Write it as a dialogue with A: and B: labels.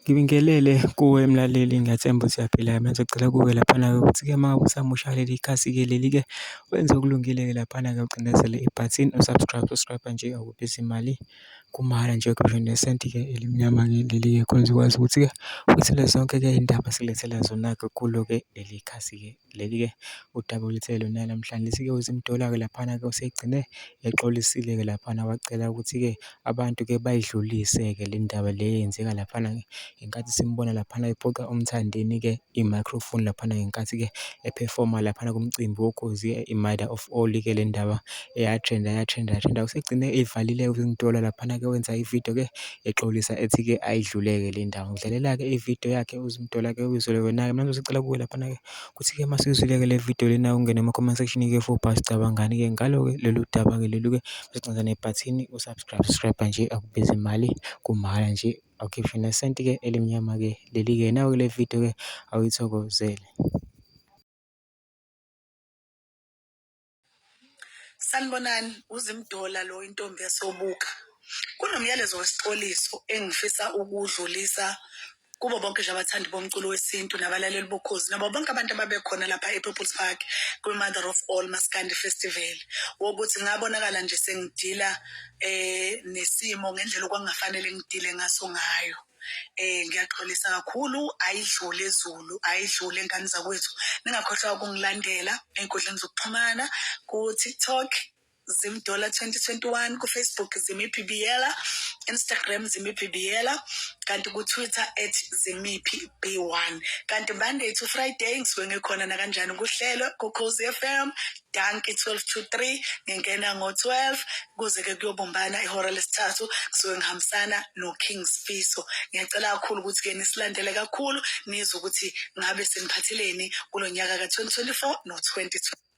A: Ngibingelele kuwe mlaleli, ngiyathemba ukuthi uyaphila. Mina ngizocela kuwe laphana-ke ukuthi-ke uma ngabe usamusha kuleli khasi-ke leli-ke wenze okulungile-ke laphana-ke ucindezele ibhathini u-subscribe, subscribe nje akubizi imali, kumahhala nje ngisho nesenti-ke elimnyama-ke leli-ke khona uzokwazi ukuthi-ke uthole zonke-ke iy'ndaba esikulethela zona-ke kulo-ke leli khasi-ke leli-ke. Udaba olethele lona namhlanje lithi-ke uZimdollar-ke laphana-ke usegcine exolisile-ke laphana wacela ukuthi-ke abantu-ke bayidlulise-ke le ndaba le eyenzeka laphana-ke ngenkathi simbona laphana ephuca uMthandeni-ke i-microphone laphana ngenkathi-ke ephefoma laphana kumcimbi woKhozi i-Mother of All-ke le ndaba eyathrenda yathrenda yathrenda. Usegcine eyivalile-ke uZimdollar laphana-ke wenza ividiyo-ke exolisa ethi-ke ayidlule-ke le ndaba. Ngidlalela-ke ividiyo yakhe uZimdollar-ke uyizwele wena-ke. Mina ngizocela kuwe laphana-ke kuthi-ke uma usuyizwile-ke le video lena ungene ema-comment section-ke for sicabangani-ke ngalo-ke lolu daba-ke lolu-ke uzocinza nebhathini u-subscribe, subscribe nje akubizi imali kumahhala nje awukhiphi nesenti-ke elimnyama-ke leli-ke. Nawe-ke le video-ke awuyithokozele.
B: Sanibonani, uZimdola lo intombi yasobuka. Kunomyalezo wesixoliso engifisa ukuwudlulisa kubo bonke nje abathandi bomculo wesintu nabalaleli bokhozi nabo bonke abantu ababekhona lapha ePeople's Park kwi-Mother of All Maskandi Festival wokuthi ngabonakala nje sengidila nesimo ngendlela okwakungafanele ngidile ngaso ngayo. Ngiyaxolisa kakhulu ayidlule Zulu ayidlule ngane zakwethu ningakhohlwa ukungilandela ey'nkundleni zokuxhumana ku-TikTok Zimdola 2021 ku-Facebook Zimiphi Biyela Instagram Zimiphi Biyela kanti ku-Twitter at Zimiphi B1 kanti Monday to Friday ngisuke ngikhona nakanjani kuhlelo ku-Khozi FM danki 12 to 3 ngingena ngo-12 kuze-ke kuyobumbana ihora lesithathu ngisuke ngihambisana no-King Sfiso ngiyacela kakhulu ukuthi-ke nisilandele kakhulu nizwe ukuthi ngabe siniphatheleni kulo nyaka ka-2024 no-2025.